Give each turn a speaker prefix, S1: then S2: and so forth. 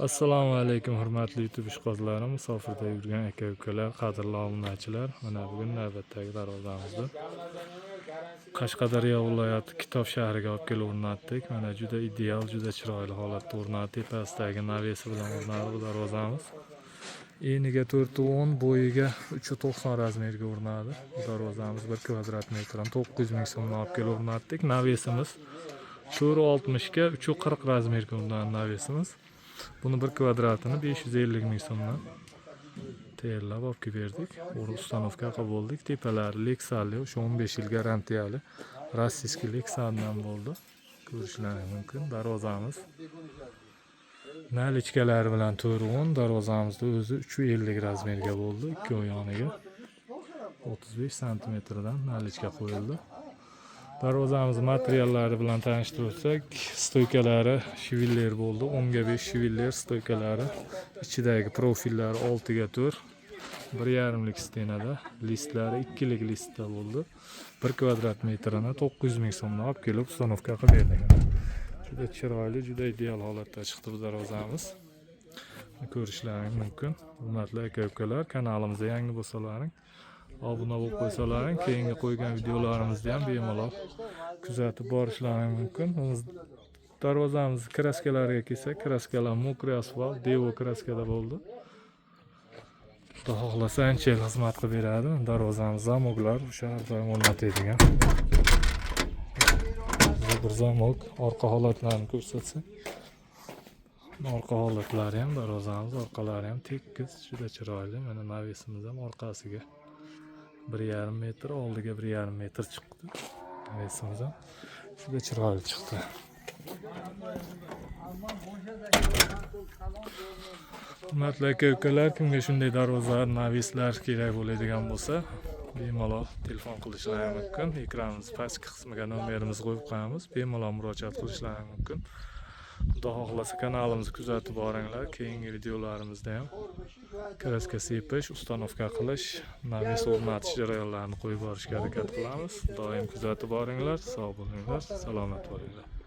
S1: Assalomu alaykum, hurmatli YouTube ishqibozlarim, musofirda yurgan aka ukalar, qadrli obunachilar. Mana bugun navbatdagi darvozamizni Qashqadaryo viloyati Kitob shahriga olib kelib o'rnatdik. Mana juda ideal, juda chiroyli holatda o'rnatdi. Tepasidagi навес i bilan o'rnadi bu darvozamiz. Eniga 4,10, bo'yiga 3,90 размер ga o'rnadi. Bu darvozamiz 1 kvadrat metrini 900 ming so'mdan olib kelib o'rnatdik. Навес imiz 4,60 ga 3,40 размер ga o'rnadi навес imiz. Buni bir kvadratini 550 ming so'mdan tayyorlab olib kelib berdik. Установка qilib bo'ldik. Tepalari Lexali, o'sha 15 yil garantiyali российский Lexandan bo'ldi. Ko'rishlaring mumkin. Darvozamiz наличка lari bilan 4,10, darvozamizni o'zi 3,50 размер ga bo'ldi. Ikki yoniga 35 santimetrdan наличка qo'yildi. Darvozamiz materiallari bilan tanishtirib o'tsak, стойка lari швеллер bo'ldi. 10 ga 5 швеллер стойка lari, ichidagi profillari 6 ga 4, 1,5lik стена da, listlari 2lik listda bo'ldi. 1 kvadrat metrini 900 ming so'mdan olib kelib установка qilib berdik. Juda chiroyli, juda ideal holatda chiqdi bu darvozamiz. Ko'rishlaring mumkin. Hurmatli aka ukalar, kanalimizga yangi bo'lsalaring, obuna bo'lib qo'ysalaring, keyingi qo'ygan videolarimizni ham bemalol kuzatib borishlaring mumkin. Darvozamiz краска lariga kelsak, краска lar мокрый asfalt, Devo краска da bo'ldi. Xudo xohlasa, ancha yil xizmat qilib beradi. Darvozamiz замок lar o'sha har doim o'rnatadigan. Bir замок, orqa holatlarini ko'rsatsak. Orqa holatlari ham, darvozamiz orqalari ham tekis, juda chiroyli. Mana навес imiz ham orqasiga 1,5 metr, oldiga 1,5 metr chiqdi. Навес imiz ham juda chiroyli chiqdi. Hurmatli aka ukalar, kimga shunday darvoza, навес lar kerak bo'ladigan bo'lsa, bemalol telefon qilishlari mumkin. Ekranimiz pastki qismiga nomerimizni qo'yib qo'yamiz. Bemalol murojaat qilishlari mumkin. Xudo xohlasa, kanalimizni kuzatib boringlar. Keyingi videolarimizda ham краска sepish, установка qilish, навес o'rnatish jarayonlarini qo'yib borishga harakat qilamiz. Doim kuzatib boringlar. Sog' bo'linglar, salomat bo'linglar.